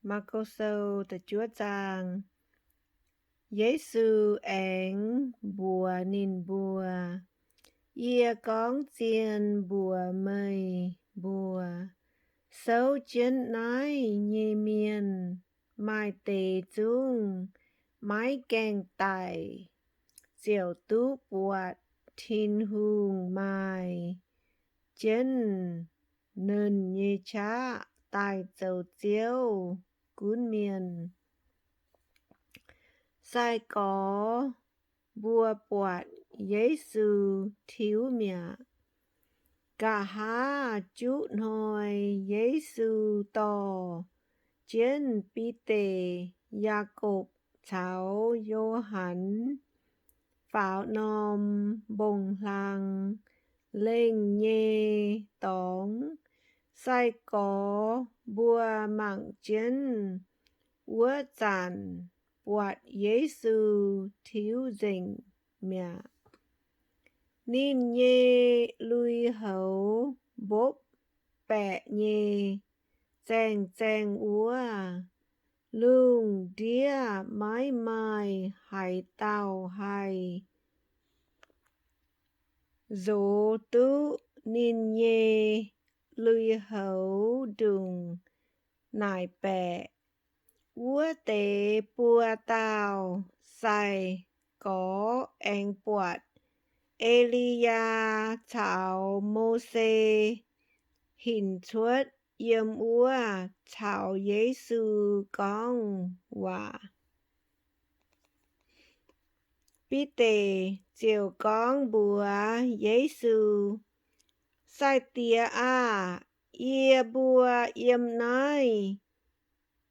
Maako Sou da'juov zaang. Yesu aengx mbuox ninh mbuo, Yie gorngv zien mbuox meih mbuo, souv jienv naaiv nyei mienh maaih deix zungv maiv gaengh daic ziouc duqv buatc Tin-Hungh maaih jienv Nernh nyei qaqv daaih zoux Ziouv gunv mienh. Sai-gorx mbuo buatc Yesu tiuv mi'aqv. Nqa'haav juqv hnoi Yesu dorh jienv Bide, Yaakopv caux Yo^han faaux norm mbong-hlang lengh nyei dorngx, sai-gorx mbuo mangc jienv wuov zanc buatc Yesu tiuv nzengc mi'aqv. Ninh nyei lui-houx mbopv baeqc nyei zaeng-zaeng wuov, lungh ndiev maiv maaih haaix dauh haih nzox duqv ninh nyei lui-houx ndongc naaic baeqc. Wuov deix buo dauh sai-gorx aengx buatc E^li^yaa caux Mose hinc cuotv yiem wuov caux Yesu gorngv waac. Bide ziouc gorngv mbuox Yesu, Sai-Diex aah! Yie mbuo yiem naaiv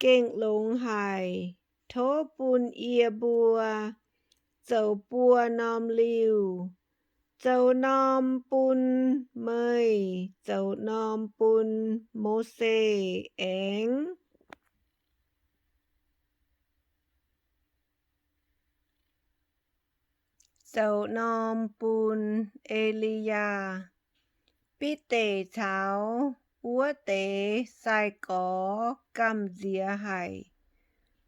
gengh longx haic. Tov bun yie mbuo zoux buo norm liuh, zoux norm bun meih, zoux norm bun Mose, aengx zoux norm bun E^li^yaa. Bide caux wuov deix sai-gorx gamh nziex haic,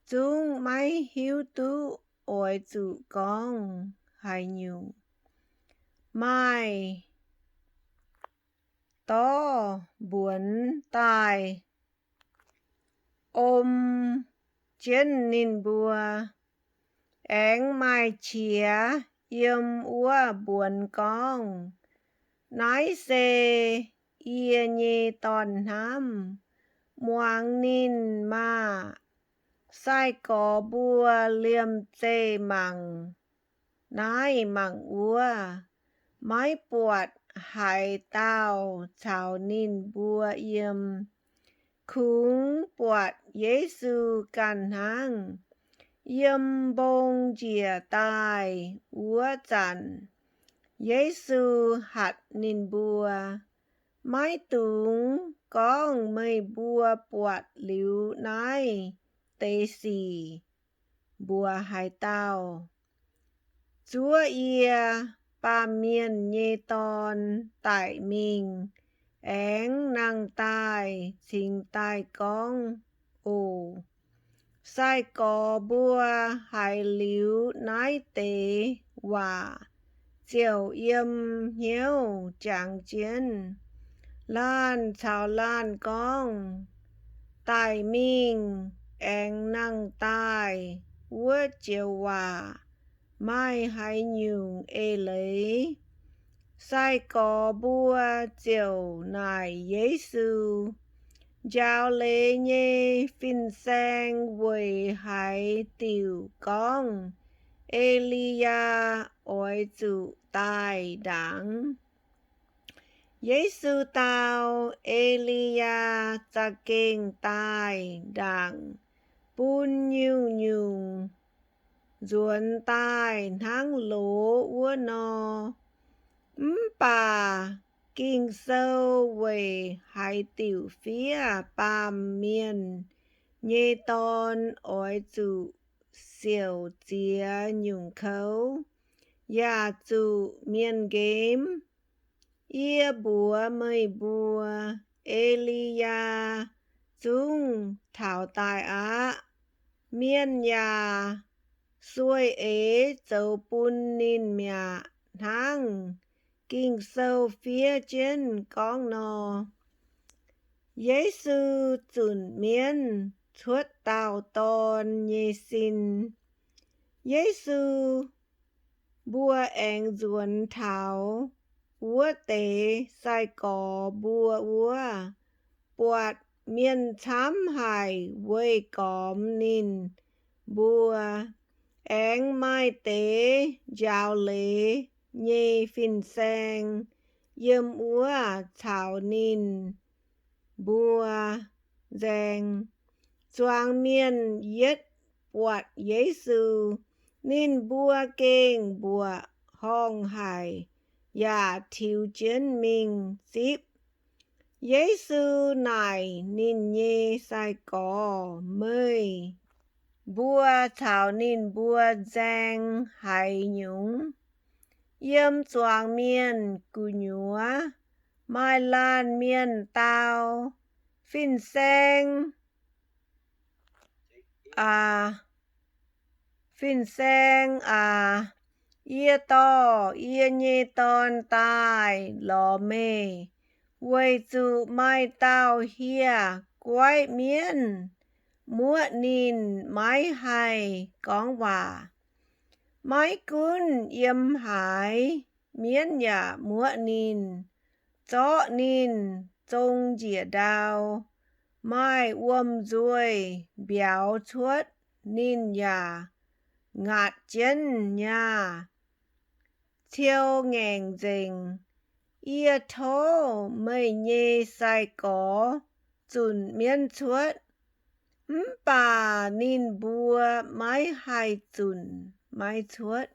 zungv maiv hiuv duqv oix zuqc gorngv haaix nyungc. Maaih dorv mbuonx daaih om jienv ninh mbuo. Aengx maaih qiex yiem wuov mbuonx gorngv, Naaiv se yie nyei Dorn-hnamv. Muangx ninh maah! Sai-gorx mbuo liemh zeih mangc naaiv mangc wuov, maiv buatc haaix dauh caux ninh mbuo yiem. Kungx buatc Yesu ganh hnangv. Yiem mbong njiec daaih wuov zanc, Yesu hatc ninh mbuo, Maiv dungx gorngv meih mbuo buatc liuz naaiv deix sic mbuox haaix dauh. Zuov yie, Baamh Mienh nyei Dorn, daic mingh aengx nangh daaih cingx daaih gorngv oc. Sai-gorx mbuo haiz liuz naaiv deix waac ziouc yiem hnyouv jangx jienv, laanh caux laanh gorngv, Daic mingh aengx nangh daaih wuov joux waac maaih haaix nyungc eix leiz? Sai-gorx mbuo ziouc naaic Yesu, Njaaux leiz nyei fin-saeng weic haaix diuc gorngv E^li^yaa oix zuqc daaih ndaangc? Yesu dau, E^li^yaa za'gengh daaih ndaangc bun nyungc-nyungc nzuonx daaih hnangv loz wuov nor. Mv baac Ging-Sou weic haaix diuc fiev Baamh Mienh nyei Dorn oix zuqc siouc ziex nyungc kouv yaac zuqc mienh nqemv? Yie mbuox meih mbuo, E^li^yaa zungv taux daaih aqv. Mienh yaac sueih eix zoux bun ninh mi'aqv, hnangv Ging-Sou fiev jienv gorngv nor. Yesu Zunc Mienv Cuotv Dauh Dorn Nyei Sin. Yesu mbuo aengx nzuonx taux wuov deix sai-gorx mbuo wuov, buatc mienh camv haic weih gormx ninh mbuo. Aengx maaih deix njaaux leiz nyei fin-saeng yiem wuov caux ninh mbuo nzaeng. Zuangx mienh yietv buatc Yesu, ninh mbuo gengh mbuoqc horngh haic yaac tiux jienv mingh zipv. Yesu naaic ninh nyei sai-gorx, Meih mbuo caux ninh mbuo nzaeng haaix nyungc? Yiem zuangx mienh gu'nyuoz maaih laanh mienh dau, Fin-Saeng aac, Fin-Saeng aac, yie dorh yie nyei dorn daaih lorz meih, weic zuqc maaih dauh hieh guaiv mienv muoqv ninh maiv haih gorngv waac. Maiv gunv yiem haaix, mienv yaac muoqv ninh, zorqv ninh zong njiec ndau. Maaih wuom-nzuih mbiauz cuotv, ninh yaac ngaatc jienv nyaah, ciou ngaengc nzengc. Yie tov meih nyei sai-gorx zunc mienv cuotv. Mv baac ninh mbuo maiv haih zunc maiv cuotv.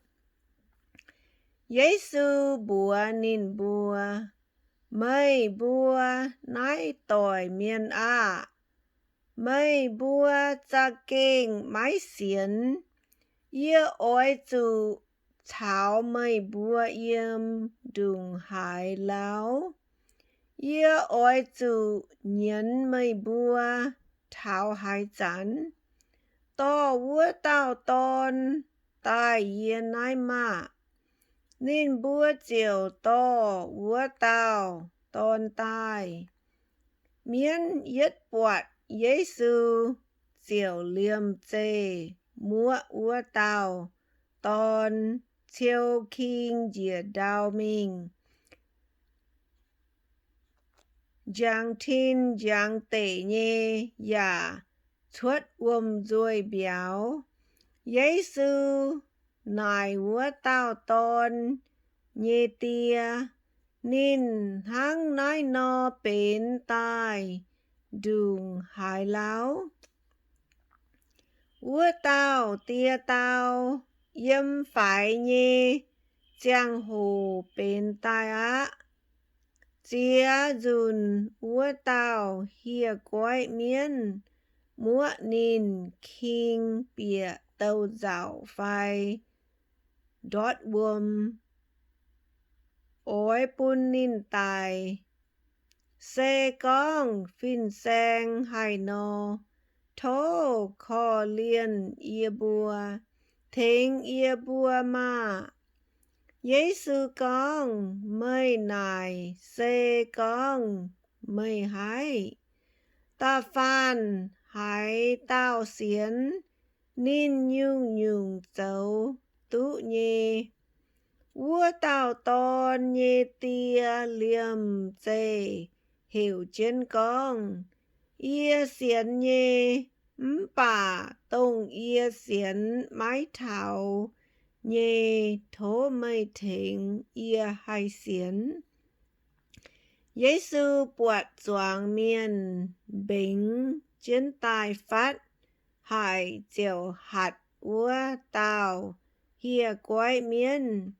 Yesu mbuox ninh mbuo, Meih mbuo naaiv doic mienh aah! Meih mbuo za'gengh maiv sienx. Yie oix zuqc caux meih mbuo yiem ndongc haaix lauh? Yie oix zuqc nyienz meih mbuo taux haaix zanc? Dorh wuov dauh dorn daaih yie naaiv maah! Ninh mbuo ziouc dorh wuov dauh dorn daaih. Mienv yietv buatc Yesu ziouc liemh zeih muoqv wuov dauh dorn, ciou king njiec ndau mingh, njangx tin njangx deic nyei yaac cuotv wuom-nzuih mbiauz. Yesu naaic wuov dauh dorn nyei die, Ninh hnangv naaiv nor benx daaih ndongc haaix lauh? Wuov dauh die dau, Yiem faix nyei ziangh hoc benx daaih aqv. Ziex nzunc wuov dauh hieh guaiv mienv muoqv ninh king bieqc douz-nzauc fai ndortv wuom, oix bun ninh daic. Se gorngv fin-saeng haih nor, tov korv-lienh yie mbuo, tengx yie mbuo maah! Yesu gorngv, Meih naaic se gorngv meih haih. Da'faanh haaix dauh sienx, ninh nyungc-nyungc zoux duqv nyei. Wuov dauh dorn nyei die liemh zeih heuc jienv gorngv, Yie sienx nyei, mv baac dongh yie sienx maiv taux nyei, tov meih tengx yie haih sienx. Yesu buatc zuangx mienh mbengx jienv daaih fatv haic, ziouc hatc wuov dauh hieh guaiv mienv.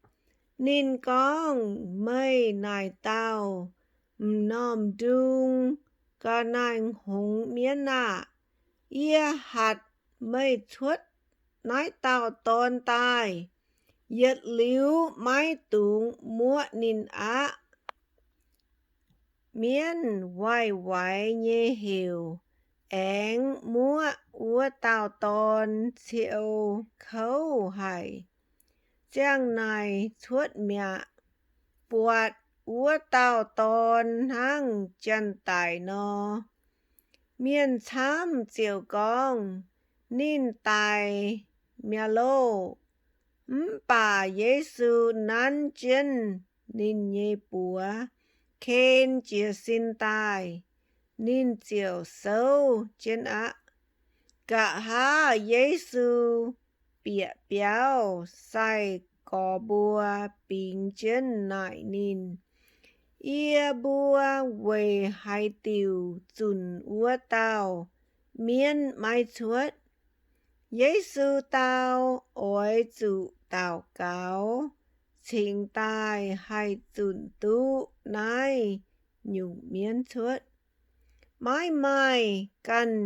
Ninh gorngv, Meih naaic dauh m'normh ndung ga'naaiv-hngongx mienv aah! Yie hatc meih cuotv naaiv dauh dorn daaih, yietc liuz maiv dungx muoqv ninh aqv. Mienv waih waix nyei heuc aengx muoqv wuov dauh dorn ciou kouv haic, ziang naaic cuotv mi'aqv. Buatc wuov dauh dorn hnangv janx-daic nor, mienh camv ziouc gorngv, Ninh daic mi'aqv loh! Mv baac Yesu nanv jienv ninh nyei buoz, ken jiez sin daaih, ninh ziouc souv jienv aqv. Nqa'haav Yesu bieqc biauv, sai-gorx mbuo bingx jienv naaic ninh, Yie mbuo weic haaix diuc zunc wuov dauh mienv maiv cuotv? Yesu dau, Oix zuqc daux gaux cingx daaih haih zunc duqv naaiv nyungc mienv cuotv. Maiv maaih ganh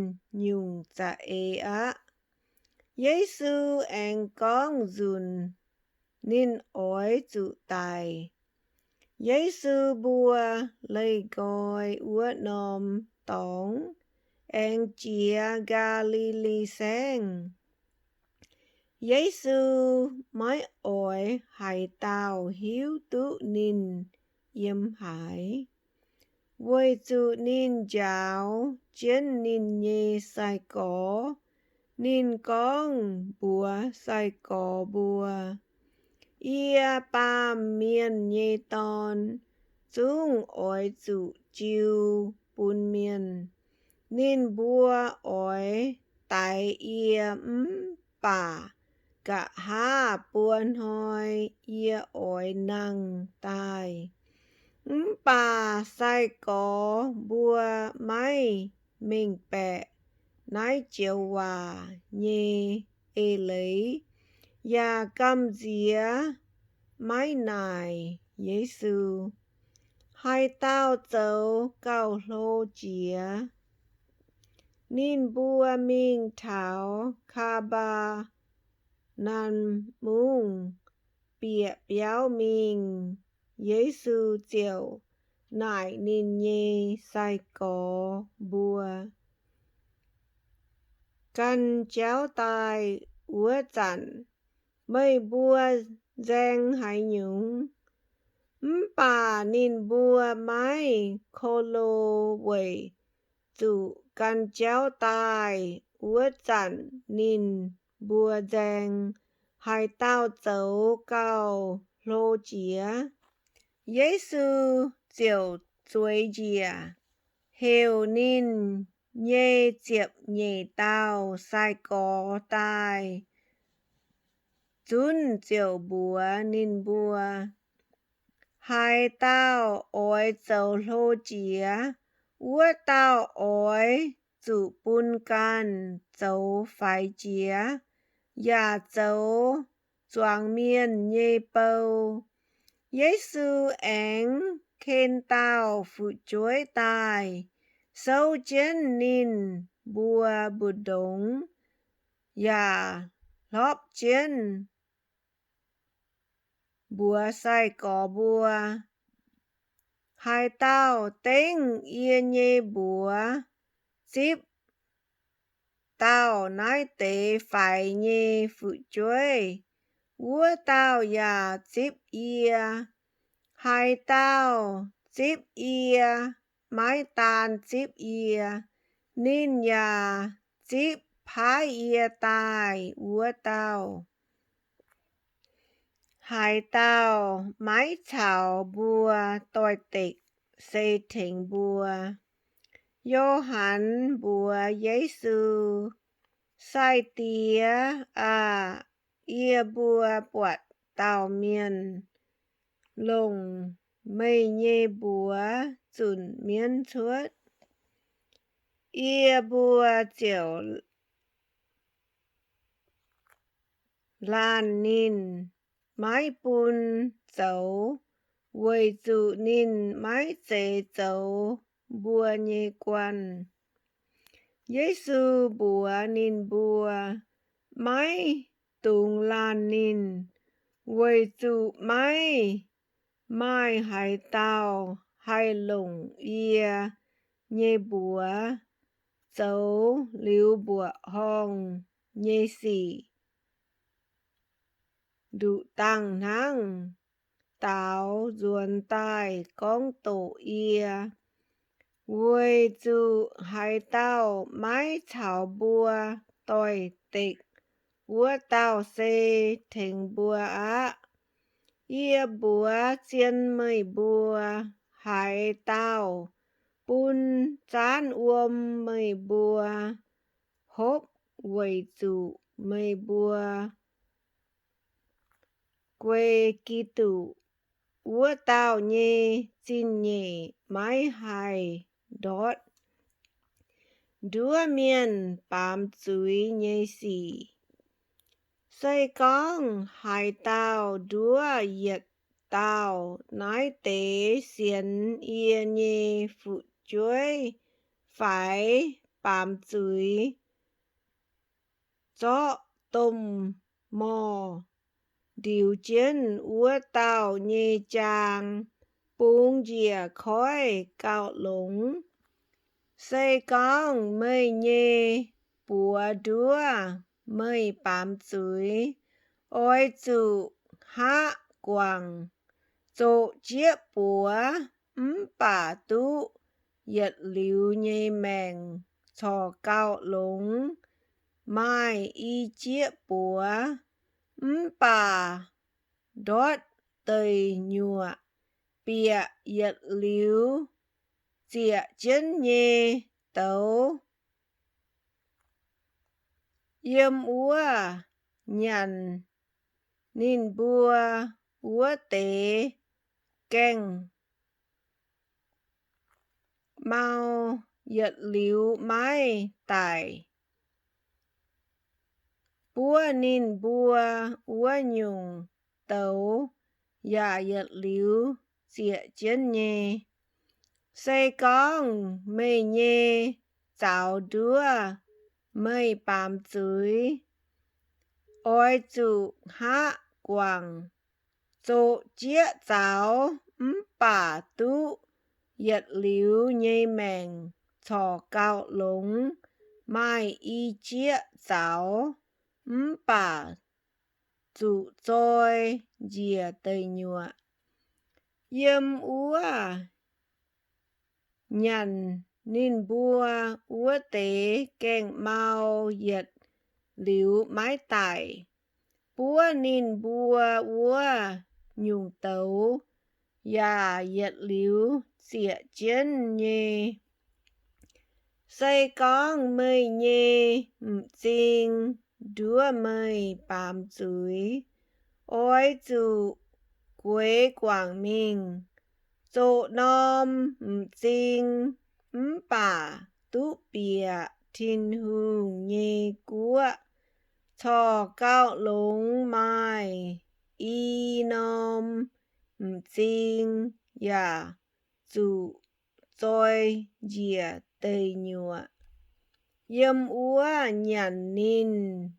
nyungc za'eix aqv. Yesu aengx gorngv nzunc ninh oix zuqc daic. Yesu mbuo leih nqoi wuov norm dorngx aengx jiex Gaa^li^li Saengv. Yesu maiv oix haaix dauh hiuv duqv ninh yiem haaix, weic zuqc ninh njaaux jienv ninh nyei sai-gorx. Ninh gorngv mbuox sai-gorx mbuo, Yie, Baamh Mienh nyei Dorn, zungv oix zuqc jiu bun mienh. Ninh mbuo oix daix yie mv baac nqa'haav buo hnoi yie oix nangh daaih. Mv baac sai-gorx mbuo maiv mengh baeqc naaiv joux waac nyei eix leiz, yaac gamh nziex maiv naaic Yesu. Haaix dauh zoux gauh hlo jiex, ninh mbuo mingh taux Kaa^mbaa^naa^mv Mungv bieqc biauv mingh. Yesu ziouc naaic ninh nyei sai-gorx mbuo, Gan jauv daaih wuov zanc meih mbuo nzaeng haaix nyungc? Mv baac ninh mbuo maiv ko lo weic zuqc gan jauv daaih wuov zanc ninh mbuo nzaeng haaix dauh zoux gauh hlo jiex. Yesu ziouc zueiz njiec, heuc ninh nyei ziepc nyeic dauh sai-gorx daaih zunv ziouc mbuox ninh mbuo, Haaix dauh oix zoux hlo jiex, wuov dauh oix zuqc bun ganh zoux faix jiex yaac zoux zuangx mienh nyei bou. Yesu aengx ken dauh fu'jueiv daaih, souv jienv ninh mbuo mbu'ndongx, yaac hlorpv jienv mbuox sai-gorx mbuo, Haaix dauh dengv yie nyei mbuox zipv dauh naaiv deix faix nyei fu'jueiv, wuov dauh yaac zipv yie. Haaix dauh zipv yie, maiv daan zipv yie, ninh yaac zipv paaiv yie daaih wuov dauh. Haaix dauh maiv caux mbuo doix-dekc, se tengx mbuo. Yo^han mbuox Yesu, Sai-Diex aah! Yie mbuo buatc dauh mienh longc meih nyei mbuox zunc mienv cuotv. Yie mbuo ziouc laanh ninh, maiv bun zoux, weic zuqc ninh maiv zeiz zoux mbuo nyei guanh. Yesu mbuox ninh mbuo, Maiv dungx laanh ninh, weic zuqc maiv maaih haaix dauh haih longc yie nyei mbuox zoux liuz mbuoqc horngh nyei sic, nduqc dangh hnangv daaux nzuonx daaih gorngv doqc yie, weic zuqc haaix dauh maiv caux mbuo doix-dekc, wuov dauh se tengx mbuo aqv. Yie mbuox zien meih mbuo, haaix dauh bun zaanv wuom meih mbuo hopv weic zuqc meih mbuo guei Giduc, wuov dauh nyei zingh nyeic maiv haih ndortv nduov mienh baamz zuiz nyei sic. Se gorngv haaix dauh nduov yietc dauh naaiv deix sienx yie nyei fu'jueiv faix baamz zuiz, zorqv domh morh ndiux jienv wuov dauh nyei jaang bungx njiec koiv gauh longx. Se gorngv meih nyei buoz nduov meih baamz zuiz, oix zuqc hngaqv guangc, zoqc jieqv buoz, mv baac duqv yietc liuz nyei maengc corc gauh longx. Maaih i jieqv buoz mv baac ndortv deic nyuoqc bieqc yietc liuz zieqc jienv nyei douz, yiem wuov nyanc ninh mbuo wuov deix gaengh mau yietc liuz maiv daic. Buov ninh mbuo wuov nyungc douz yaac yietc liuz zieqc jienv nyei. Se gorngv meih nyei zaux nduov meih baamz zuiz, oix zuqc hngaqv guangc, zoqc jieqv zaux, mv baac duqv yietc liuz nyei maengc corc gauh longx. Maaih i jieqv zaux mv baac zuqc zoi njiec deic nyuoqc, yiem wuov nyanc ninh mbuo wuov deix gaengh mau yietc liuz maiv daic. Buov ninh mbuo wuov nyungc douz yaac yietc liuz zieqc jienv nyei. Se gorngv meih nyei m'zing nduov meih baamz zuiz, oix zuqc gueix guangc mingh, zoqc norm m'zing mv baac duqv bieqc Tin-Hungh nyei guoqv, corc gauh longx maaih i norm m'zing yaac zuqc zoi njiec deic nyuoqc, yiem wuov nyanc ninh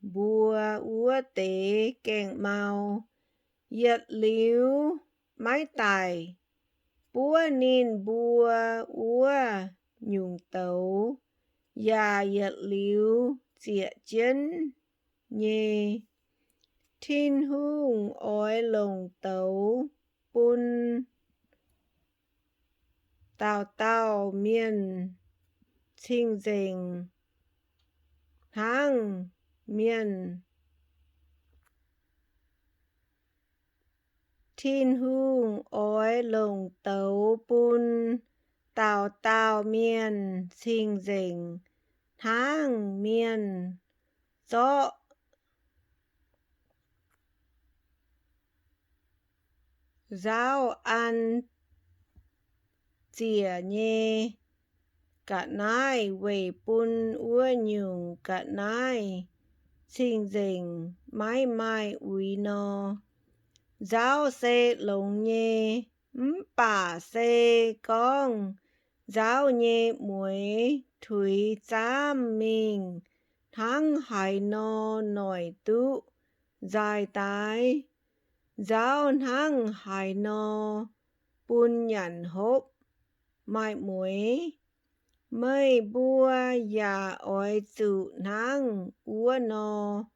mbuo wuov deix gaengh mau yietc liuz maiv daic. Buov ninh mbuo wuov nyungc douz yaac yietc liuz zieqc jienv nyei. Tin-Hungh oix longc douz bun dauh dauh mienh cing-nzengc hnangv mienh. Tin-Hungh oix longc douz bun dauh dauh mienh cing-nzengc hnangv mienh. Zorqv nzaauv an ziec nyei ga'naaiv weic bun wuov nyungc ga'naaiv cing-nzengc maiv maaih uix nor. Nzaauv se longx nyei, mv baac se gorngv nzaauv nyei mueix tuix zaamv mingh, hnangv haaix nor noic duqv nzaaih daaih? Nzaauv hnangv haaix nor bun nyanc hopv maaih mueix? Meih mbuo yaac oix zuqc hnangv wuov nor,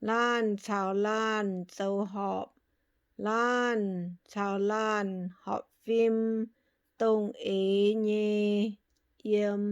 laanh caux laanh zoux horpc, laanh caux laanh horpc fim, dongh eix nyei yiem.